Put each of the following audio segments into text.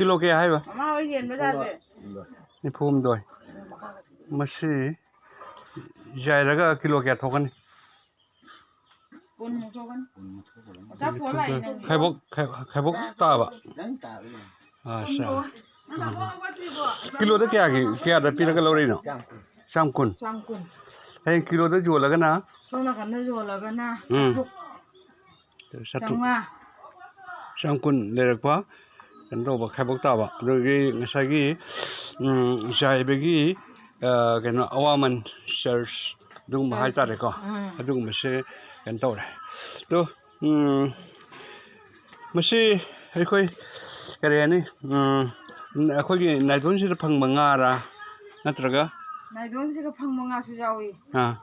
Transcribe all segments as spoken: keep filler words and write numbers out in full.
Kilo ꯀꯌꯥ ꯍꯥꯏꯕ? ꯃꯃꯥ ꯍꯣꯏ ꯌꯦꯟꯕ ꯖꯥꯠꯁꯦ꯫ ꯅꯤꯐꯨ ꯍꯨꯝꯗꯣꯏ꯫ ꯃꯁꯤ ꯌꯥꯏꯔꯒ ꯀꯤꯂꯣ ꯀꯌꯥ ꯊꯣꯛꯀꯅꯤ? ꯀꯨꯟꯃꯨꯛ ꯊꯣꯛꯀꯅꯤ꯫ ꯑꯆꯥꯄꯣꯠ ꯂꯥꯛꯏ ꯅꯪꯒꯤ꯫ ꯈꯥꯏꯕꯣꯛ, ꯈꯥꯏ-, ꯈꯥꯏꯕꯣꯛ ꯇꯥꯕ꯫ ꯈꯤꯇꯪ ꯇꯥꯕ ꯌꯥꯏ꯫ ꯑꯠꯆꯥ꯫ ꯀꯨꯟꯗꯣ꯫ ꯅꯪ ꯑꯃꯨꯛ ꯍꯧꯒꯠꯇ꯭ꯔꯤꯕꯣ? ꯀꯤꯂꯣꯗ ꯀꯌꯥꯒꯤ, ꯀꯌꯥꯗ ꯄꯤꯔꯒ ꯂꯧꯔꯛꯏꯅꯣ? ꯆꯥꯝ ꯀꯨꯟ꯫ ꯆꯥꯝ ꯀꯨꯟ꯫ ꯆꯥꯝ ꯀꯨꯟ꯫ ꯍꯌꯦꯡ ꯀꯤꯂꯣꯗ ꯌꯣꯜꯂꯒꯅ? ꯁꯣꯝ ꯅꯥꯀꯟꯗ ꯌꯣꯜꯂꯒꯅ ꯎꯝ꯫ ꯆꯥꯇ꯭ꯔꯨꯛ꯫ ꯆꯥꯇ꯭ꯔꯨꯛ꯫ ꯆꯥꯝꯃꯉꯥ꯫ ꯆꯥꯝ ꯀꯨꯟ ꯂꯩꯔꯛꯄ, ꯀꯩꯅꯣ ꯇꯧꯕ, ꯈꯥꯏꯕꯣꯛ ꯇꯥꯕ꯫ ꯑꯗꯨꯒꯤ ꯉꯁꯥꯏꯒꯤ, ꯎꯝ, ꯆꯥꯏꯕꯒꯤ, ꯑ, ꯀꯩꯅꯣ, ꯑꯋꯥꯃꯟ ꯆꯔꯆ ꯑꯗꯨꯒꯨꯝꯕ ꯆꯔꯆꯁꯦ꯫ ꯍꯥꯏꯇꯥꯔꯦꯀꯣ꯫ ꯎꯝ꯫ ꯑꯗꯨꯒꯨꯝꯕꯁꯦ ꯀꯩꯅꯣ ꯇꯧꯔꯦ꯫ ꯑꯗꯣ, ꯎꯝ, ꯃꯁꯤ ꯑꯩꯈꯣꯏ ꯀꯔꯤ ꯍꯥꯏꯅꯤ, ꯎꯝ, ꯑꯩꯈꯣꯏꯒꯤ ꯅꯥꯏꯇꯣꯟꯁꯤꯗ ꯐꯪꯕ ꯉꯥꯔꯥ ꯅꯠꯇ꯭ꯔꯒ? ꯅꯥꯏꯇꯣꯟꯁꯤꯒ ꯐꯪꯕ ꯉꯥꯁꯨ ꯌꯥꯎꯏ꯫ ꯑꯥ꯫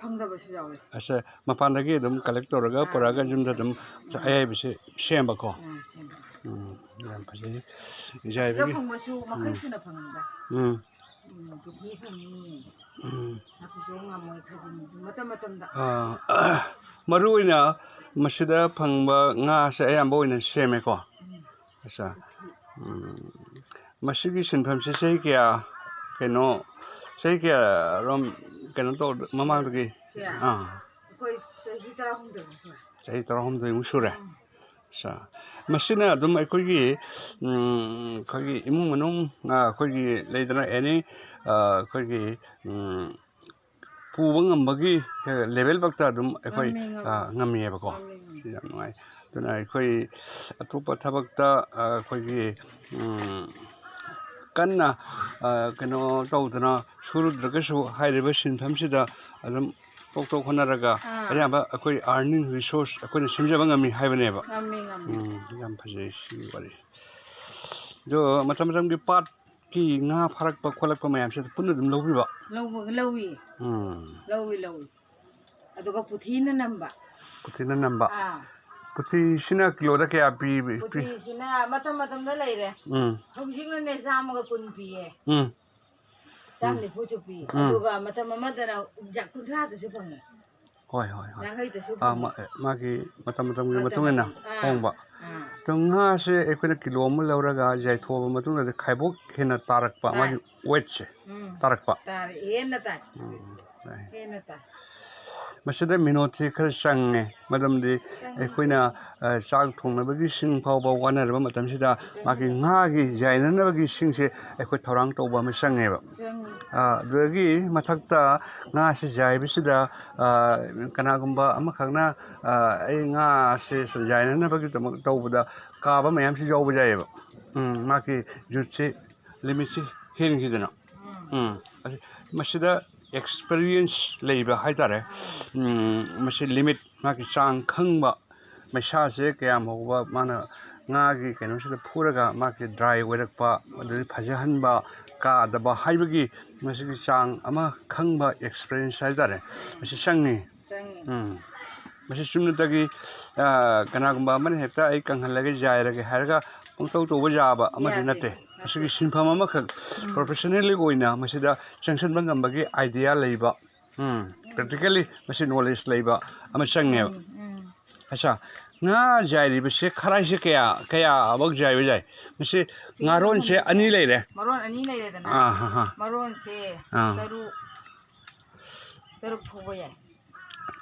ꯐꯪꯗꯕꯁꯨ ꯌꯥꯎꯏ꯫ ꯑꯁ, ꯃꯄꯥꯟꯗꯒꯤ ꯑꯗꯨꯝ ꯀꯂꯦꯛ ꯇꯧꯔꯒ ꯑꯥ, ꯄꯨꯔꯛꯑꯒ ꯑꯗꯨꯝ ꯌꯨꯝꯗ ꯁꯦꯝ-, ꯑꯗꯨꯝ ꯑꯥ꯫ ꯑꯌꯥꯏꯕꯁꯦ ꯁꯦꯝꯕꯀꯣ? ꯑꯥ, ꯁꯦꯝꯕ꯫ ꯎꯝ, ꯌꯥꯝ ꯐꯖꯩ꯫ ꯑꯁꯤꯗ ꯌꯥꯏꯕꯒꯤ-, ꯐꯪꯕꯁꯨ ꯃꯈꯜ ꯎꯝ꯫ ꯁꯨꯅ ꯐꯪꯉꯤꯗ꯫ ꯎꯝ꯫ ꯎꯝ, ꯄꯨꯊꯤ ꯐꯪꯉꯤ꯫ ꯎꯝ꯫ ꯅꯥꯄꯤꯆꯧ, ꯉꯥꯃꯣꯏ, ꯈꯥꯖꯤꯡ ꯃꯇꯝ ꯃꯇꯝꯗ꯫ ꯑꯥ, ꯃꯔꯨ ꯑꯣꯏꯅ ꯃꯁꯤꯗ ꯐꯪꯕ ꯉꯥꯁꯦ ꯑꯌꯥꯝꯕ ꯑꯣꯏꯅ ꯁꯦꯝꯃꯦꯀꯣ? ꯎꯝ꯫ ꯑꯠꯆꯥ꯫ ꯎꯝ꯫ ꯃꯁꯤꯒꯤ ꯁꯤꯟꯐꯝꯁꯤ ꯆꯍꯤ ꯀꯌꯥ, ꯀꯩꯅꯣ, ꯆꯍꯤ ꯀꯌꯥꯔꯣꯝ ꯀꯩꯅꯣ ꯇꯧ-, ꯃꯃꯥꯡꯗꯒꯤ? ꯁꯦ? ꯑꯥ꯫ ꯑꯩꯈꯣꯏ ꯆꯍꯤ ꯇꯔꯥꯍꯨꯝꯗꯣꯏꯃꯨꯛ ꯁꯨꯔꯦ꯫ ꯆꯍꯤ ꯇꯔꯥꯍꯨꯝꯗꯣꯏꯃꯨꯛ ꯁꯨꯔꯦ? ꯎꯝ꯫ ꯑꯠꯆꯥ꯫ ꯃꯁꯤꯅ ꯑꯗꯨꯝ ꯑꯩꯈꯣꯏꯒꯤ, ꯎꯝ, ꯑꯩꯈꯣꯏꯒꯤ ꯏꯃꯨꯡ ꯃꯅꯨꯡ, ꯑ, ꯑꯩꯈꯣꯏꯒꯤ ꯂꯩꯗꯅ any, ꯑ, ꯑꯩꯈꯣꯏꯒꯤ, ꯎꯝ, ꯄꯨꯕ ꯉꯝꯕꯒꯤ, ꯑ, ꯂꯦꯚꯦꯜ ꯐꯥꯎꯇ ꯑꯗꯨꯝ ꯑꯩꯈꯣꯏ, ꯉꯝꯃꯤ, ꯉꯝꯃꯤ꯫ ꯑ, ꯉꯝꯃꯤꯑꯕꯀꯣ꯫ ꯉꯝꯃꯤ, ꯉꯝꯃꯤ꯫ ꯁꯤ ꯌꯥꯝ ꯅꯨꯡꯉꯥꯏ꯫ ꯑꯗꯨꯅ ꯑꯩꯈꯣꯏ ꯑꯇꯣꯞꯄ ꯊꯕꯛꯇ, ꯑ, ꯑꯩꯈꯣꯏꯒꯤ, ꯎꯝ, ꯀꯟꯅ, ꯑ, ꯀꯩꯅꯣ ꯇꯧꯗꯅ ꯁꯨꯔꯨꯗ꯭ꯔꯒꯁꯨ ꯍꯥꯏꯔꯤꯕ ꯁꯤꯟꯐꯝꯁꯤꯗ ꯑꯗꯨꯝ ꯇꯣꯛ ꯇꯣꯛ ꯍꯣꯠꯅꯔꯒ ꯑꯥ꯫ ꯑꯌꯥꯝꯕ ꯑꯩꯈꯣꯏ earning resource ꯑꯩꯈꯣꯏꯅ ꯁꯦꯝꯖꯕ ꯉꯝꯃꯤ ꯍꯥꯏꯕꯅꯦꯕ꯫ ꯉꯝꯃꯤ, ꯉꯝꯃꯤ꯫ ꯎꯝ, ꯌꯥꯝ ꯐꯖꯩ ꯁꯤꯒꯤ ꯋꯥꯔꯤ꯫ ꯑꯗꯣ ꯃꯇꯝ ꯃꯇꯝꯒꯤ ꯄꯥꯠꯀꯤ ꯉꯥ ꯐꯥꯔꯛꯄ ꯈꯣꯠꯂꯛꯄ ꯃꯌꯥꯝꯁꯦ ꯄꯨꯟꯅ ꯑꯗꯨꯝ ꯂꯧꯕꯤꯕ? ꯂꯧꯕ-, ꯂꯧꯏ꯫ ꯎꯝ꯫ ꯂꯧꯏ, ꯂꯧꯏ꯫ ꯑꯗꯨꯒ ꯄꯨꯊꯤꯅ ꯅꯝꯕ꯫ ꯄꯨꯊꯤꯅ ꯅꯝꯕ꯫ ꯑꯥ꯫ ꯄꯨꯊꯤꯁꯤꯅ ꯀꯤꯂꯣꯗ ꯀꯌꯥ ꯄꯤ-, ꯄꯤ? ꯄꯨꯊꯤꯁꯤꯅ ꯃꯇꯝ ꯃꯇꯝꯗ ꯂꯩꯔꯦ꯫ ꯎꯝ꯫ ꯍꯧꯖꯤꯛꯅꯅꯦ ꯆꯥꯝꯃꯒ ꯀꯨꯟ ꯄꯤꯌꯦ꯫ ꯎꯝ꯫ ꯆꯥꯝ ꯅꯤꯐꯨꯁꯨ ꯄꯤ꯫ ꯎꯝ꯫ ꯑꯗꯨꯒ ꯃꯇꯝ ꯑꯃꯗꯅ ꯀꯨꯟꯊ꯭ꯔꯥꯗꯁꯨ ꯐꯪꯉꯦ꯫ ꯍꯣꯏ, ꯍꯣꯏ, ꯍꯣꯏ꯫ ꯌꯥꯡꯈꯩꯗꯁꯨ ꯑꯥ, ꯐꯪꯉꯦ꯫ ꯃꯥ-, ꯃꯥꯒꯤ ꯃꯇꯝ ꯃꯇꯝꯒꯤ ꯃꯇꯨꯡ ꯏꯟꯅ ꯃꯇꯝꯒꯤ, ꯑꯥ꯫ ꯍꯣꯡꯕ꯫ ꯑꯗꯣ ꯉꯥꯁꯦ ꯑꯩꯈꯣꯏꯅ ꯀꯤꯂꯣ ꯑꯃ ꯂꯧꯔꯒ ꯌꯥꯏꯊꯣꯛꯑꯕ ꯃꯇꯨꯡꯗꯗꯤ ꯈꯥꯏꯕꯣꯛ ꯍꯦꯟꯅ ꯇꯥꯔꯛꯄ, ꯃꯥꯒꯤ ꯋꯦꯠꯁꯦ ꯎꯝ꯫ ꯇꯥꯔꯛꯄ꯫ ꯇꯥꯔꯦ, ꯍꯦꯟꯅ ꯇꯥꯏ꯫ ꯎꯝ, ꯇꯥꯏ꯫ ꯍꯦꯟꯅ ꯇꯥꯏ꯫ ꯃꯁꯤꯗ ꯃꯤꯅꯣꯠꯁꯤ ꯈꯔ ꯆꯪꯉꯦ, ꯃꯔꯝꯗꯤ ꯆꯪꯉꯤ꯫ ꯑꯩꯈꯣꯏꯅ, ꯑ, ꯆꯥꯛ ꯊꯣꯡꯅꯕꯒꯤ ꯁꯤꯡ ꯐꯥꯎꯕ ꯋꯥꯅꯔꯕ ꯃꯇꯝꯁꯤꯗ ꯃꯥꯒꯤ ꯉꯥꯒꯤ ꯌꯥꯏꯅꯅꯕꯒꯤ ꯁꯤꯡꯁꯦ ꯑꯩꯈꯣꯏ ꯊꯧꯔꯥꯡ ꯇꯧꯕ ꯑꯃ ꯆꯪꯉꯦꯕ꯫ ꯆꯪꯉꯤ꯫ ꯑ, ꯑꯗꯨꯗꯒꯤ ꯃꯊꯛꯇ ꯉꯥꯁꯤ ꯌꯥꯏꯕꯁꯤꯗ, ꯑ, ꯀꯅꯥꯒꯨꯝꯕ ꯑꯃꯈꯛꯅ, ꯑ, ꯑꯩ ꯉꯥꯁꯦ ꯁꯨꯝ ꯌꯥꯏꯅꯅꯕꯒꯤꯗꯃꯛ ꯇꯧꯕꯗ ꯀꯥꯕ ꯃꯌꯥꯝꯁꯨ ꯌꯥꯎꯕ ꯌꯥꯏꯑꯕ꯫ ꯎꯝ, ꯃꯥꯒꯤ ꯌꯨꯠꯁꯦ, ꯂꯤꯃꯤꯠꯁꯦ ꯍꯦꯟꯈꯤꯗꯅ꯫ ꯎꯝ꯫ ꯎꯝ, ꯑꯁꯤ, ꯃꯁꯤꯗ ꯑꯦꯛꯁꯄꯤꯔꯤꯌꯦꯟꯁ ꯂꯩꯕ ꯍꯥꯏꯇꯥꯔꯦ꯫ ꯎꯝ꯫ ꯎꯝ, ꯃꯁꯤ ꯂꯤꯃꯤꯠ, ꯃꯥꯒꯤ ꯆꯥꯡ ꯈꯪꯕ, ꯃꯩꯁꯥꯁꯦ ꯀꯌꯥꯝ ꯍꯧꯕ, ꯃꯥꯅ ꯉꯥꯒꯤ ꯀꯩꯅꯣꯁꯤꯗ ꯐꯨꯔꯒ ꯃꯥꯒꯤ ꯗ꯭ꯔꯥꯏ ꯑꯣꯏꯔꯛꯄ, ꯑꯗꯨꯗꯒꯤ ꯐꯖꯍꯟꯕ, ꯀꯥꯗꯕ ꯍꯥꯏꯕꯒꯤ ꯃꯁꯤꯒꯤ ꯆꯥꯡ ꯑꯃ ꯈꯪꯕ ꯑꯦꯛꯁꯄꯤꯔꯤꯌꯦꯟꯁ ꯍꯥꯏꯇꯥꯔꯦ, ꯃꯁꯤ ꯆꯪꯉꯤ꯫ ꯆꯪꯉꯤ꯫ ꯎꯝ꯫ ꯃꯁꯤ ꯆꯨꯝꯅꯇꯒꯤ, ꯑ, ꯀꯅꯥꯒꯨꯝꯕ ꯑꯃꯅ ꯍꯦꯛꯇ "ꯑꯩ ꯀꯪꯍꯜꯂꯒꯦ, ꯌꯥꯏꯔꯒꯦ" ꯍꯥꯏꯔꯒ ꯄꯪꯇꯧ ꯇꯧꯕ ꯌꯥꯕ ꯑꯃꯗꯤ ꯌꯥꯗꯦ, ꯅꯠꯇꯦ꯫ ꯅꯠꯇꯦ꯫ ꯃꯁꯤꯒꯤ ꯁꯤꯟꯐꯝ ꯑꯃꯈꯛ ꯎꯝ꯫ ꯄ꯭ꯔꯣꯐꯦꯁꯅꯦꯜꯂꯤ ꯑꯣꯏꯅ ꯃꯁꯤꯗ ꯆꯪꯁꯤꯟꯕ ꯉꯝꯕꯒꯤ ꯑꯥꯏꯗꯤꯌꯥ ꯂꯩꯕ, ꯎꯝ, ꯄ꯭ꯔꯦꯛꯇꯤꯀꯦꯜꯂꯤ ꯃꯁꯤ ꯅꯣꯂꯦꯖ ꯂꯩꯕ ꯑꯃ ꯆꯪꯉꯦꯕ꯫ ꯎꯝ, ꯎꯝ꯫ ꯑꯠꯆꯥ, ꯉꯥ ꯌꯥꯏꯔꯤꯕꯁꯦ ꯈꯔꯥꯏꯁꯦ ꯀꯌꯥ, ꯀꯌꯥꯃꯛ ꯌꯥꯏꯕ ꯌꯥꯏ? ꯃꯁꯤ ꯁꯤ ꯉꯥꯔꯣꯟꯁꯦ ꯃꯔꯣꯟꯁꯦ ꯑꯅꯤ ꯂꯩꯔꯦ꯫ ꯃꯔꯣꯟ ꯑꯅꯤ ꯂꯩꯔꯦꯗꯅ꯫ ꯑꯥ, ꯍꯥ, ꯍꯥ꯫ ꯃꯔꯣꯟꯁꯦ ꯑꯥ꯫ ꯇꯔꯨꯛ, ꯇꯔꯨꯛ ꯐꯥꯎꯕ ꯌꯥꯏ꯫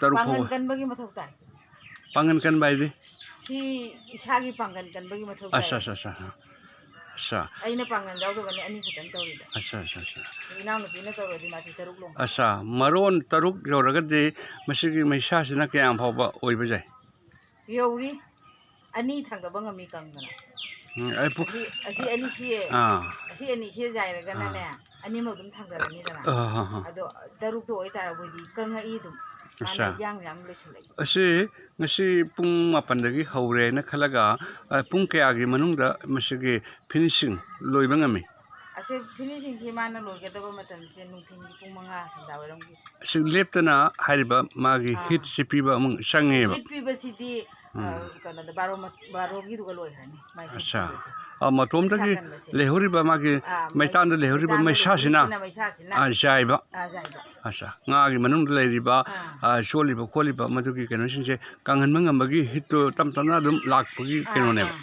ꯇꯔꯨꯛ ꯄꯥꯡꯒꯟ ꯐꯥꯎꯕ꯫ ꯀꯟꯕꯒꯤ ꯃꯊꯧ ꯇꯥꯏ꯫ ꯄꯥꯡꯒꯟ ꯀꯟꯕ ꯍꯥꯏꯗꯤ? ꯁꯤ ꯏꯁꯥꯒꯤ ꯄꯥꯡꯒꯟ ꯀꯟꯕꯒꯤ ꯃꯊꯧ ꯇꯥꯏ꯫ ꯑꯠꯆꯥ, ꯑꯠꯆꯥ, ꯑꯠꯆꯥ, ꯑꯠꯆꯥ꯫ ꯑꯩꯅ ꯄꯥꯡꯒꯟ ꯌꯥꯎꯗꯕꯅꯤ, ꯑꯅꯤ ꯈꯛꯇꯪ ꯇꯧꯔꯤꯕ꯫ ꯑꯠꯆꯥ, ꯑꯠꯆꯥ, ꯑꯠꯆꯥ꯫ ꯏꯅꯥꯎꯅꯨꯄꯤꯅ ꯇꯧꯔꯗꯤ ꯃꯥꯗꯤ ꯇꯔꯨꯛ ꯂꯣꯡ꯫ ꯑꯠꯆꯥ, ꯃꯔꯣꯟ ꯇꯔꯨꯛ ꯌꯧꯔꯒꯗꯤ ꯃꯁꯤꯒꯤ ꯃꯩꯁꯥꯁꯤꯅ ꯀꯌꯥꯝ ꯐꯥꯎꯕ ꯑꯣꯏꯕ ꯌꯥꯏ? ꯌꯧꯔꯤ꯫ ꯑꯅꯤ ꯊꯥꯡꯒꯠꯄ ꯉꯝꯃꯤ ꯀꯪꯗꯅ꯫ ꯎꯝ, ꯑꯩ ꯄꯨ-, ꯑꯁꯤ, ꯑꯁꯤ ꯑꯅꯤꯁꯤ, ꯑꯥ꯫ ꯑꯁꯤ ꯑꯅꯤꯁꯤ ꯌꯥꯏꯔꯒꯅꯅꯦ, ꯑꯥ꯫ ꯑꯅꯤꯃꯛ ꯑꯗꯨꯝ ꯊꯥꯡꯒꯠꯂꯅꯤꯗꯅ꯫ ꯑꯥ, ꯍꯥ, ꯍꯥ꯫ ꯑꯗꯣ ꯇꯔꯨꯛꯇꯣ ꯑꯣꯏꯇꯥꯔꯕꯣꯏꯗꯤ ꯀꯪꯉꯛꯏ ꯑꯗꯨꯝ꯫ ꯃꯥꯅ ꯑꯠꯆꯥ꯫ ꯌꯥꯡ ꯌꯥꯡ ꯂꯣꯏꯁꯤꯜꯂꯛꯏ꯫ ꯑꯁꯤ ꯉꯁꯤ ꯄꯨꯡ ꯃꯥꯄꯟꯗꯒꯤ ꯍꯧꯔꯦꯅ ꯈꯜꯂꯒ, ꯑ, ꯄꯨꯡ ꯀꯌꯥꯒꯤ ꯃꯅꯨꯡꯗ ꯃꯁꯤꯒꯤ ꯐꯤꯅꯤꯁꯤꯡ ꯂꯣꯏꯕ ꯉꯝꯃꯤ? ꯑꯁꯤ ꯐꯤꯅꯤꯁꯤꯡꯁꯤ ꯃꯥꯅ ꯂꯣꯏꯒꯗꯕ ꯃꯇꯝꯁꯦ ꯅꯨꯡꯊꯤꯜꯒꯤ ꯄꯨꯡ ꯃꯉꯥ ꯁꯟꯗꯥ ꯋꯥꯏꯔꯝꯒꯤ꯫ ꯑꯁꯤ ꯂꯦꯞꯇꯅ ꯍꯥꯏꯔꯤꯕ ꯃꯥꯒꯤ ꯑꯥ꯫ ꯍꯤꯠꯁꯤ ꯄꯤꯕ ꯑꯃꯨꯛ ꯆꯪꯉꯦꯕ꯫ ꯍꯤꯠ ꯄꯤꯕꯁꯤꯗꯤ ꯎꯝ꯫ ꯑ, ꯀꯩꯅꯣꯗ ꯕꯥꯔꯣ ꯃ-, ꯕꯥꯔꯣꯒꯤꯗꯨꯒ ꯂꯣꯏꯈ꯭ꯔꯅꯤ, ꯃꯥꯏ ꯑꯠꯁꯥ꯫ ꯀꯨꯝꯕꯁꯦ꯫ ꯑ, ꯃꯇꯣꯝꯗꯒꯤ ꯃꯩꯁꯥ ꯀꯟꯕꯁꯦ꯫ ꯂꯩꯍꯧꯔꯤꯕ ꯃꯥꯒꯤ ꯑꯥ, ꯃꯩ-, ꯃꯩꯇꯥꯟꯗ ꯂꯩꯍꯧꯔꯤꯕ ꯃꯩꯇꯥꯟꯗ ꯃꯩꯁꯥꯁꯤꯅ ꯂꯩꯍꯧꯔꯤꯕ ꯃꯩꯁꯥꯁꯤꯅ꯫ ꯑ, ꯌꯥꯏꯕ꯫ ꯑ, ꯌꯥꯏꯕ꯫ ꯑꯠꯁꯥ꯫ ꯉꯥꯒꯤ ꯃꯅꯨꯡꯗ ꯂꯩꯔꯤꯕ, ꯑꯥ꯫ ꯑ, ꯆꯣꯠꯂꯤꯕ ꯈꯣꯠꯂꯤꯕ ꯃꯗꯨꯒꯤ ꯀꯩꯅꯣꯁꯤꯡꯁꯦ ꯀꯪꯍꯟꯕ ꯉꯝꯕꯒꯤ heat ꯇꯣ ꯇꯞ ꯇꯞꯅ ꯑꯗꯨꯝ ꯂꯥꯛꯄꯒꯤ ꯑꯥ, ꯀꯩꯅꯣꯅꯦꯕ꯫ ꯑꯥ꯫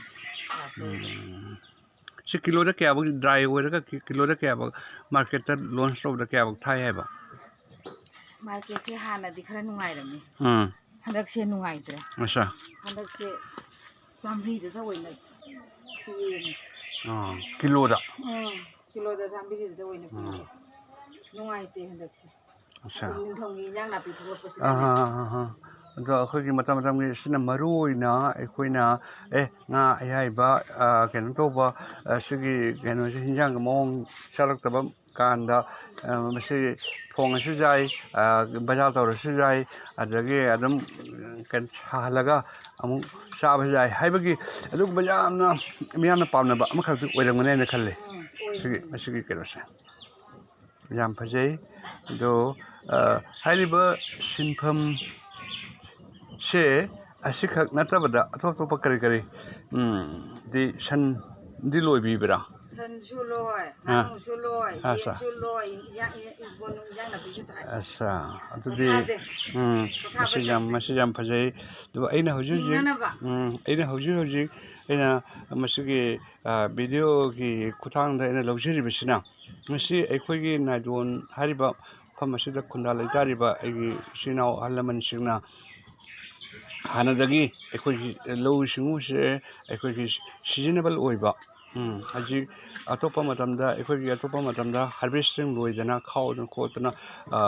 ꯂꯥꯛꯄꯒꯤ꯫ ꯎꯝ꯫ ꯁꯤ ꯀꯤꯂꯣꯗ ꯀꯌꯥꯐꯧ dry ꯑꯣꯏꯔꯒ ꯀꯤ-, ꯀꯤꯂꯣꯗ ꯀꯌꯥꯐꯧ market ꯇ launch ꯇꯧꯕꯗ ꯀꯌꯥꯐꯧ ꯊꯥꯏ ꯍꯥꯏꯕ? Market ꯁꯦ ꯍꯥꯟꯅꯗꯤ ꯈꯔ ꯅꯨꯡꯉꯥꯏꯔꯝꯃꯤ꯫ ꯎꯝ꯫ ꯍꯟꯗꯛꯁꯦ ꯅꯨꯡꯉꯥꯏꯇ꯭ꯔꯦ꯫ ꯑꯠꯁꯥ꯫ ꯍꯟꯗꯛꯁꯦ ꯆꯥꯝꯃꯔꯤꯗꯨꯗ ꯑꯣꯏꯅ ꯄꯤꯔꯦꯅꯦ꯫ ꯑꯥ, ꯀꯤꯂꯣꯗ? ꯎꯝ, ꯀꯤꯂꯣꯗ ꯆꯥꯝꯃꯔꯤꯗꯨꯗ ꯑꯣꯏꯅ ꯄꯤꯔꯦ꯫ ꯎꯝ꯫ ꯅꯨꯡꯉꯥꯏꯇꯦ ꯍꯟꯗꯛꯁꯦ꯫ ꯑꯠꯁꯥ꯫ ꯅꯤꯡꯊꯧꯒꯤ ꯏꯟꯖꯥꯡ ꯅꯥꯄꯤ ꯊꯣꯛꯂꯛꯄꯁꯤꯗꯅꯦ꯫ ꯑꯍꯥ, ꯑꯍꯥ, ꯑꯍꯥ꯫ ꯑꯗꯣ ꯑꯩꯈꯣꯏꯒꯤ ꯃꯇꯝ ꯃꯇꯝꯒꯤ ꯁꯤꯅ ꯃꯔꯨ ꯑꯣꯏꯅ ꯑꯩꯈꯣꯏꯅ, ꯑꯦ, ꯉꯥ ꯑꯌꯥꯏꯕ, ꯑ, ꯀꯩꯅꯣ ꯇꯧꯕ, ꯑ, ꯁꯤꯒꯤ ꯀꯩꯅꯣꯁꯦ, ꯍꯤꯟꯖꯥꯡꯒ ꯃꯑꯣꯡ ꯆꯥꯔꯛꯇꯕ ꯀꯥꯟꯗ, ꯑ, ꯃꯁꯤ ꯊꯣꯡꯉꯁꯨ ꯌꯥꯏ, ꯑ, ꯕꯖꯥꯔ ꯇꯧꯔꯁꯨ ꯌꯥꯏ, ꯑꯗꯒꯤ ꯑꯗꯨꯝ, ꯎꯝ, ꯀꯩꯅꯣ ꯁꯥꯍꯜꯂꯒ ꯑꯃꯨꯛ ꯆꯥꯕꯁꯨ ꯌꯥꯏ ꯍꯥꯏꯕꯒꯤ ꯑꯗꯨꯒꯨꯝꯕ ꯌꯥꯝꯅ ꯃꯤꯌꯥꯝꯅ ꯄꯥꯝꯅꯕ ꯑꯃꯈꯛꯇꯤ ꯑꯣꯏꯔꯝꯒꯅꯤ ꯍꯥꯏꯅ ꯈꯜꯂꯤ꯫ ꯎꯝ, ꯑꯣꯏ, ꯁꯤꯒꯤ, ꯑꯣꯏ꯫ ꯃꯁꯤꯒꯤ ꯀꯩꯅꯣꯁꯦ꯫ ꯌꯥꯝ ꯐꯖꯩ꯫ ꯑꯗꯣ, ꯑ, ꯍꯥꯏꯔꯤꯕ ꯁꯤꯟꯐꯝꯁꯦ ꯑꯁꯤꯈꯛ ꯅꯠꯇꯕꯗ ꯑꯇꯣꯞ ꯑꯇꯣꯞꯄ ꯀꯔꯤ ꯀꯔꯤ, ꯎꯝ, ꯗꯤ ꯁꯟꯗꯤ ꯂꯣꯏꯕꯤꯕ꯭ꯔꯥ? ꯁꯟꯁꯨ ꯂꯣꯏ, ꯑꯥ꯫ ꯉꯥꯅꯨꯁꯨ ꯂꯣꯏ, ꯑꯠꯆꯥ꯫ ꯌꯦꯟꯁꯨ ꯂꯣꯏ, ꯏꯟꯖꯥꯡ, ꯏ-, ꯏꯪꯈꯣꯜ ꯅꯨꯡ ꯏꯟꯖꯥꯡ ꯅꯥꯄꯤꯁꯨ ꯊꯥꯏ꯫ ꯑꯠꯆꯥ꯫ ꯑꯗꯨꯗꯤ, ꯄꯣꯊꯥꯗꯦ꯫ ꯎꯝ, ꯄꯣꯊꯥꯕ ꯃꯁꯤ ꯌꯥꯝ, ꯁꯪꯗꯦ꯫ ꯃꯁꯤ ꯌꯥꯝ ꯐꯖꯩ꯫ ꯑꯗꯨꯒ ꯑꯩꯅ ꯍꯧꯖꯤꯛ ꯍꯧꯖꯤꯛ, ꯍꯤꯡꯅꯅꯕ꯫ ꯎꯝ, ꯑꯩꯅ ꯍꯧꯖꯤꯛ ꯍꯧꯖꯤꯛ ꯑꯩꯅ ꯃꯁꯤꯒꯤ, ꯑ, video ꯒꯤ ꯈꯨꯠꯊꯥꯡꯗ ꯑꯩꯅ ꯂꯧꯖꯔꯤꯕꯁꯤꯅ ꯉꯁꯤ ꯑꯩꯈꯣꯏꯒꯤ ꯅꯥꯏꯗꯣꯟ ꯍꯥꯏꯔꯤꯕ ꯃꯐꯝ ꯑꯁꯤꯗ ꯈꯨꯟꯗꯥ ꯂꯩꯇꯥꯔꯤꯕ ꯑꯩꯒꯤ ꯏꯆꯤꯟ ꯏꯅꯥꯎ ꯑꯍꯜ ꯂꯃꯟꯁꯤꯡꯅ ꯍꯥꯟꯅꯗꯒꯤ ꯑꯩꯈꯣꯏꯒꯤ ꯂꯧꯎ ꯁꯤꯡꯎꯁꯦ ꯑꯩꯈꯣꯏꯒꯤ seasonable ꯑꯣꯏꯕ, ꯎꯝ, ꯍꯧꯖꯤꯛ ꯑꯇꯣꯞꯄ ꯃꯇꯝꯗ, ꯑꯩꯈꯣꯏꯒꯤ ꯑꯇꯣꯞꯄ ꯃꯇꯝꯗ harvesting ꯂꯣꯏꯗꯅ ꯈꯥꯎꯗꯅ ꯈꯣꯠꯇꯅ, ꯑ,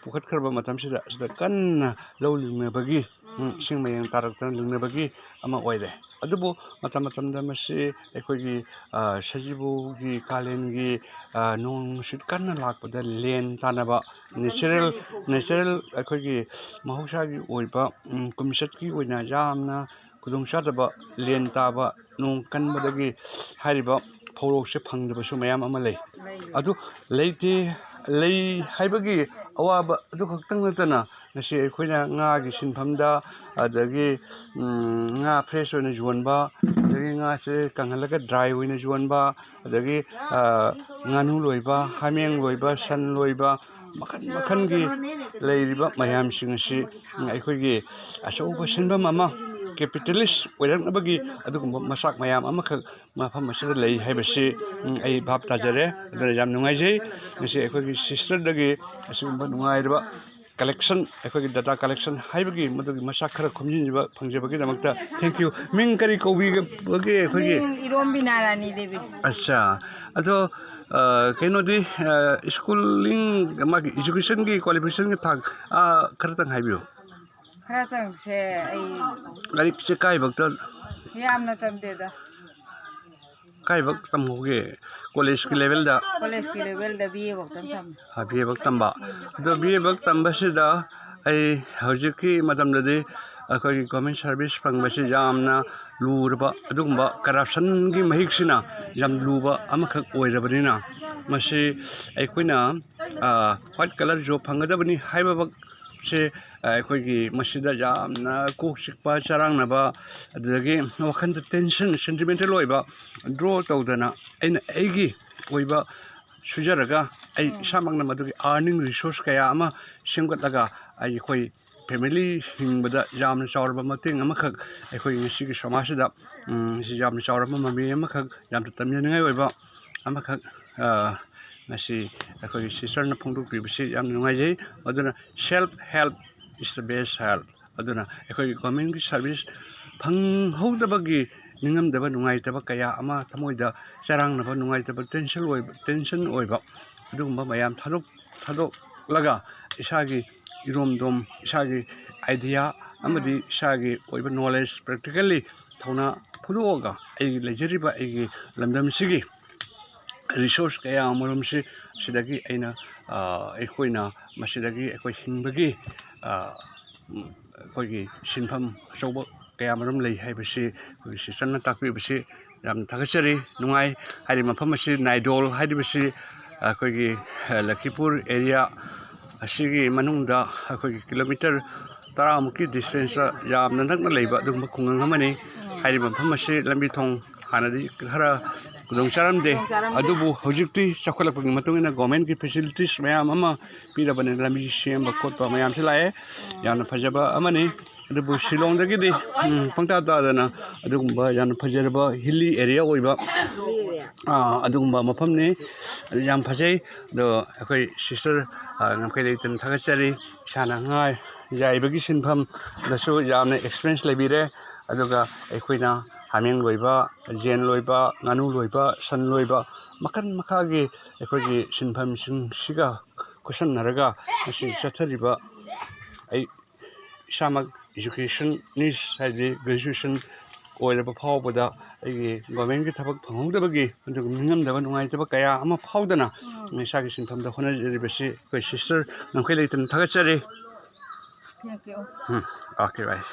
ꯄꯨꯈꯠꯈ꯭ꯔꯕ ꯃꯇꯝꯁꯤꯗ, ꯑꯁꯤꯗ ꯀꯟꯅ ꯂꯧ ꯂꯤꯡꯅꯕꯒꯤ, ꯎꯝ, ꯎꯝ꯫ ꯏꯁꯤꯡ ꯃꯌꯦꯡ ꯇꯥꯔꯛꯇꯅ ꯂꯤꯡꯅꯕꯒꯤ ꯑꯃ ꯑꯣꯏꯔꯦ꯫ ꯑꯗꯨꯕꯨ ꯃꯇꯝ ꯃꯇꯝꯗ ꯃꯁꯤ ꯑꯩꯈꯣꯏꯒꯤ, ꯑ, ꯁꯖꯤꯕꯨꯒꯤ ꯀꯥꯂꯦꯟꯒꯤ, ꯑ, ꯅꯣꯡ ꯅꯨꯡꯁꯤꯠ ꯀꯟꯅ ꯂꯥꯛꯄꯗ ꯂꯦꯟ ꯇꯥꯅꯕ, ꯃꯇꯝ natural, ꯈꯔꯗꯤ ꯐꯧ natural ꯑꯩꯈꯣꯏꯒꯤ ꯃꯍꯧꯁꯥꯒꯤ ꯑꯣꯏꯕ, ꯎꯝ, ꯀꯨꯝꯆꯠꯀꯤ ꯑꯣꯏꯅ ꯌꯥꯝꯅ ꯈꯨꯗꯣꯡꯆꯥꯗꯕ ꯂꯦꯟ ꯇꯥꯕ, ꯅꯣꯡ ꯀꯟꯕꯗꯒꯤ ꯍꯥꯏꯔꯤꯕ ꯐꯧꯔꯣꯛꯁꯦ ꯐꯪꯗꯕꯁꯨ ꯃꯌꯥꯝ ꯑꯃ ꯂꯩ꯫ ꯂꯩ꯫ ꯑꯗꯨ ꯂꯩꯇꯦ, ꯂꯩ ꯍꯥꯏꯕꯒꯤ ꯑꯋꯥꯕ ꯑꯗꯨ ꯈꯛꯇꯪ ꯅꯠꯇꯅ ꯉꯁꯤ ꯑꯩꯈꯣꯏꯅ ꯉꯥꯒꯤ ꯁꯤꯟꯐꯝꯗ, ꯑꯗꯒꯤ, ꯎꯝ, ꯉꯥ fresh ꯑꯣꯏꯅ ꯌꯣꯟꯕ, ꯑꯗꯒꯤ ꯉꯥꯁꯦ ꯀꯪꯍꯜꯂꯒ dry ꯑꯣꯏꯅ ꯌꯣꯟꯕ, ꯑꯗꯒꯤ, ꯑ, ꯉꯥꯅꯨ ꯂꯣꯏꯕ, ꯍꯥꯃꯦꯡ ꯂꯣꯏꯕ, ꯁꯟ ꯂꯣꯏꯕ, ꯃꯈꯜ ꯃꯈꯜꯒꯤ ꯂꯩꯔꯤꯕ ꯃꯌꯥꯝꯁꯤꯡ ꯑꯁꯤ ꯑꯩꯈꯣꯏꯒꯤ ꯑꯆꯧꯕ ꯁꯤꯟꯐꯝ ꯑꯃ, capitalist ꯑꯣꯏꯔꯛꯅꯕꯒꯤ ꯑꯗꯨꯒꯨꯝꯕ ꯃꯆꯥꯛ ꯃꯌꯥꯝ ꯑꯃꯈꯛ ꯃꯐꯝ ꯑꯁꯤꯗ ꯂꯩ ꯍꯥꯏꯕꯁꯤ, ꯎꯝ, ꯑꯩ ꯚꯥꯞ ꯇꯥꯖꯔꯦ꯫ ꯑꯗꯨꯅ ꯌꯥꯝ ꯅꯨꯡꯉꯥꯏꯖꯩ ꯉꯁꯤ ꯑꯩꯈꯣꯏꯒꯤ sisterꯗꯒꯤ ꯑꯁꯤꯒꯨꯝꯕ ꯅꯨꯡꯉꯥꯏꯔꯕ collection, ꯑꯩꯈꯣꯏꯒꯤ data collection ꯍꯥꯏꯕꯒꯤ ꯃꯗꯨꯒꯤ ꯃꯆꯥꯛ ꯈꯔ ꯈꯣꯝꯖꯤꯟꯖꯕ ꯐꯪꯖꯕꯒꯤꯗꯃꯛꯇ thank you꯫ ꯃꯤꯡ ꯀꯔꯤ ꯀꯧꯕꯤꯒꯦ ꯑꯩꯈꯣꯏꯒꯤ? ꯃꯤꯡ ꯏꯔꯣꯝꯕꯤ ꯅꯥꯔꯥꯅꯤ ꯗꯦꯕꯤ꯫ ꯑꯠꯆꯥ, ꯑꯗꯣ, ꯑ, ꯀꯩꯅꯣꯗꯤ, ꯑ, schooling, ꯃꯥꯒꯤ educationꯒꯤ qualificationꯒꯤ ꯊꯥꯛ, ꯑ, ꯈꯔꯇꯪ ꯍꯥꯏꯕꯤꯌꯨ꯫ ꯈꯔꯇꯪꯁꯦ ꯑꯩ ꯂꯥꯏꯔꯤꯛꯁꯦ ꯀꯥꯏꯐꯥꯎꯇ? ꯌꯥꯝꯅ ꯇꯝꯗꯦꯗ꯫ ꯀꯥꯏꯐꯥꯎ ꯇꯝꯍꯧꯒꯦ? Collegeꯀꯤ levelꯗ? Collegeꯀꯤ levelꯗ B A ꯐꯥꯎꯇꯪ ꯇꯝꯃꯦ꯫ ꯑ, B A ꯐꯥꯎ ꯇꯝꯕ꯫ ꯑꯗꯣ B A ꯐꯥꯎ ꯇꯝꯕꯁꯤꯗ ꯑꯩ ꯍꯧꯖꯤꯛꯀꯤ ꯃꯇꯝꯗꯗꯤ ꯑꯩꯈꯣꯏꯒꯤ government service ꯐꯪꯕꯁꯤ ꯌꯥꯝꯅ ꯂꯨꯔꯕ, ꯑꯗꯨꯒꯨꯝꯕ corruptionꯒꯤ ꯃꯍꯤꯛꯁꯤꯅ ꯌꯥꯝ ꯂꯨꯕ ꯑꯃꯈꯛ ꯑꯣꯏꯔꯕꯅꯤꯅ, ꯃꯁꯤ ꯑꯩꯈꯣꯏꯅ, ꯑ, white collar job ꯐꯪꯒꯗꯕꯅꯤ ꯍꯥꯏꯕꯃꯛꯁꯦ, ꯑ, ꯑꯩꯈꯣꯏꯒꯤ ꯃꯁꯤꯗ ꯌꯥꯝꯅ ꯀꯣꯛ ꯆꯤꯛꯄ, ꯆꯔꯥꯡꯅꯕ, ꯑꯗꯨꯗꯒꯤ ꯋꯥꯈꯜꯗ tension, sentimental ꯑꯣꯏꯕ, draw ꯇꯧꯗꯅ ꯑꯩꯅ ꯑꯩꯒꯤ ꯑꯣꯏꯕ ꯁꯨꯖꯔꯒ ꯑꯩ ꯎꯝ꯫ ꯏꯁꯥꯃꯛꯅ ꯃꯗꯨꯒꯤ earning resource ꯀꯌꯥ ꯑꯃ ꯁꯦꯝꯒꯠꯂꯒ ꯑꯩꯈꯣꯏ family ꯍꯤꯡꯕꯗ ꯌꯥꯝꯅ ꯆꯥꯎꯔꯕ ꯃꯇꯦꯡ ꯑꯃꯈꯛ ꯑꯩꯈꯣꯏ ꯉꯁꯤꯒꯤ ꯁꯃꯥꯖꯁꯤꯗ, ꯎꯝ, ꯁꯤ ꯌꯥꯝꯅ ꯆꯥꯎꯔꯕ ꯃꯃꯤ ꯑꯃꯈꯛ, ꯌꯥꯝꯅ ꯇꯝꯖꯅꯤꯡꯉꯥꯏ ꯑꯣꯏꯕ ꯑꯃꯈꯛ, ꯑ, ꯉꯁꯤ ꯑꯩꯈꯣꯏꯒꯤ sisterꯅ ꯐꯣꯡꯗꯣꯛꯄꯤꯕꯁꯤ ꯌꯥꯝꯅ ꯅꯨꯡꯉꯥꯏꯖꯩ꯫ ꯑꯗꯨꯅ self help is the best help꯫ ꯑꯗꯨꯅ ꯑꯩꯈꯣꯏꯒꯤ governmentꯀꯤ service ꯐꯪꯍꯧꯗꯕꯒꯤ ꯅꯤꯡꯉꯝꯗꯕ, ꯅꯨꯡꯉꯥꯏꯇꯕ ꯀꯌꯥ ꯑꯃ, ꯊꯃꯣꯏꯗ ꯆꯔꯥꯡꯅꯕ, ꯅꯨꯡꯉꯥꯏꯇꯕ, tension ꯑꯣꯏꯕ, tension ꯑꯣꯏꯕ, ꯑꯗꯨꯒꯨꯝꯕ ꯃꯌꯥꯝ ꯊꯥꯗꯣꯛ-, ꯊꯥꯗꯣꯛꯂꯒ ꯏꯁꯥꯒꯤ ꯏꯔꯣꯝꯗꯣꯝ, ꯏꯁꯥꯒꯤ idea ꯑꯃꯗꯤ ꯏꯁꯥꯒꯤ ꯑꯣꯏꯕ knowledge, practically ꯊꯧꯅꯥ ꯐꯨꯗꯣꯛꯑꯒ ꯑꯩꯒꯤ ꯂꯩꯖꯔꯤꯕ ꯑꯩꯒꯤ ꯂꯝꯗꯝꯁꯤꯒꯤ resource ꯀꯌꯥ ꯑꯃꯔꯣꯝꯁꯤ ꯁꯤꯗꯒꯤ ꯑꯩꯅ, ꯑ, ꯑꯩꯈꯣꯏꯅ ꯃꯁꯤꯗꯒꯤ ꯑꯩꯈꯣꯏ ꯍꯤꯡꯕꯒꯤ, ꯑ, ꯎꯝ, ꯑꯩꯈꯣꯏꯒꯤ ꯁꯤꯟꯐꯝ ꯑꯆꯧꯕ ꯀꯌꯥ ꯑꯃꯔꯣꯝ ꯂꯩ ꯍꯥꯏꯕꯁꯤ ꯑꯩꯈꯣꯏꯒꯤ sisterꯅ ꯇꯥꯛꯄꯤꯕꯁꯤ ꯌꯥꯝꯅ ꯊꯥꯒꯠꯆꯔꯤ, ꯅꯨꯡꯉꯥꯏ꯫ ꯍꯥꯏꯔꯤꯕ ꯃꯐꯝ ꯑꯁꯤ ꯅꯥꯏꯗꯣꯜ ꯍꯥꯏꯔꯤꯕꯁꯤ ꯑꯩꯈꯣꯏꯒꯤ, ꯑ, ꯂꯈꯤꯄꯨꯔ area ꯑꯁꯤꯒꯤ ꯃꯅꯨꯡꯗ ꯑꯩꯈꯣꯏꯒꯤ ꯀꯤꯂꯣꯃꯤꯇꯔ ꯇꯔꯥꯃꯨꯛꯀꯤ ꯗꯤꯁꯇꯦꯟꯁꯇ ꯌꯥꯝꯅ ꯅꯛꯅ ꯂꯩꯕ ꯑꯗꯨꯒꯨꯝꯕ ꯈꯨꯡꯒꯪ ꯑꯃꯅꯤ꯫ ꯍꯥꯏꯔꯤꯕ ꯃꯐꯝ ꯑꯁꯤ ꯂꯝꯕꯤ ꯊꯣꯡ ꯍꯥꯟꯅꯗꯤ ꯈꯔ ꯈꯨꯗꯣꯡ ꯆꯥꯔꯝꯗꯦ, ꯈꯨꯗꯣꯡ ꯆꯥꯔꯝꯗꯦ꯫ ꯑꯗꯨꯕꯨ ꯍꯧꯖꯤꯛꯇꯤ ꯆꯥꯎꯈꯠꯂꯛꯄꯒꯤ ꯃꯇꯨꯡ ꯏꯟꯅ ꯒꯣꯔꯃꯦꯟꯒꯤ ꯐꯦꯁꯤꯂꯤꯇꯤꯁ ꯃꯌꯥꯝ ꯑꯃ ꯄꯤꯔꯕꯅꯤꯅ ꯂꯝꯕꯤ ꯁꯦꯝꯕ ꯈꯣꯠꯄ ꯃꯌꯥꯝꯁꯤ ꯂꯥꯛꯑꯦ꯫ ꯌꯥꯝꯅ ꯐꯖꯕ ꯑꯃꯅꯤ꯫ ꯑꯗꯨꯕꯨ ꯁꯤꯂꯣꯡꯗꯒꯤꯗꯤ, ꯎꯝ, ꯄꯪꯇꯥ ꯇꯥꯗꯅ ꯑꯗꯨꯒꯨꯝꯕ ꯌꯥꯝꯅ ꯐꯖꯔꯕ ꯍꯤꯜꯂꯤ ꯑꯦꯔꯤꯌꯥ ꯑꯣꯏꯕ, ꯑꯥ, ꯑꯗꯨꯒꯨꯝꯕ ꯃꯐꯝꯅꯤ꯫ ꯌꯥꯝ ꯐꯖꯩ꯫ ꯑꯗꯣ ꯑꯩꯈꯣꯏ ꯁꯤꯁꯇꯔ, ꯑꯥ, ꯉꯝꯈꯩ ꯂꯩꯇꯅ ꯊꯥꯒꯠꯆꯔꯤ꯫ ꯏꯁꯥꯅ ꯉꯥ ꯌꯥꯏꯕꯒꯤ ꯁꯤꯟꯐꯝꯗꯁꯨ ꯌꯥꯝꯅ ꯑꯦꯛꯁꯄꯤꯔꯤꯌꯦꯟꯁ ꯂꯩꯕꯤꯔꯦ꯫ ꯑꯗꯨꯒ ꯑꯩꯈꯣꯏꯅ ꯍꯥꯃꯦꯡ ꯂꯣꯏꯕ, ꯌꯦꯟ ꯂꯣꯏꯕ, ꯉꯥꯅꯨ ꯂꯣꯏꯕ, ꯁꯟ ꯂꯣꯏꯕ, ꯃꯈꯜ ꯃꯈꯥꯒꯤ ꯑꯩꯈꯣꯏꯒꯤ ꯁꯤꯟꯐꯝꯁꯤꯡꯁꯤꯒ ꯈꯨꯠꯁꯝꯅꯔꯒ ꯉꯁꯤ ꯆꯠꯊꯔꯤꯕ ꯑꯩ ꯏꯁꯥꯃꯛ ꯏꯖꯨꯀꯦꯁꯟꯅꯤꯁ ꯍꯥꯏꯗꯤ ꯒ꯭ꯔꯦꯖꯨꯑꯦꯁꯟ ꯑꯣꯏꯔꯕ ꯐꯥꯎꯕꯗ ꯑꯩꯒꯤ ꯒꯣꯔꯃꯦꯟꯒꯤ ꯊꯕꯛ ꯐꯪꯍꯧꯗꯕꯒꯤ ꯑꯗꯨꯒ ꯅꯤꯡꯉꯝꯗꯕ ꯅꯨꯡꯉꯥꯏꯇꯕ ꯀꯌꯥ ꯑꯃ ꯐꯥꯎꯗꯅ ꯏꯁꯥꯒꯤ ꯁꯤꯟꯐꯝꯗ ꯍꯣꯠꯅꯖꯔꯤꯕꯁꯤ ꯑꯩꯈꯣꯏ ꯁꯤꯁꯇꯔ ꯉꯝꯈꯩ ꯂꯩꯇꯅ ꯊꯥꯒꯠꯆꯔꯤ꯫ Thank you. Um, okay, bye.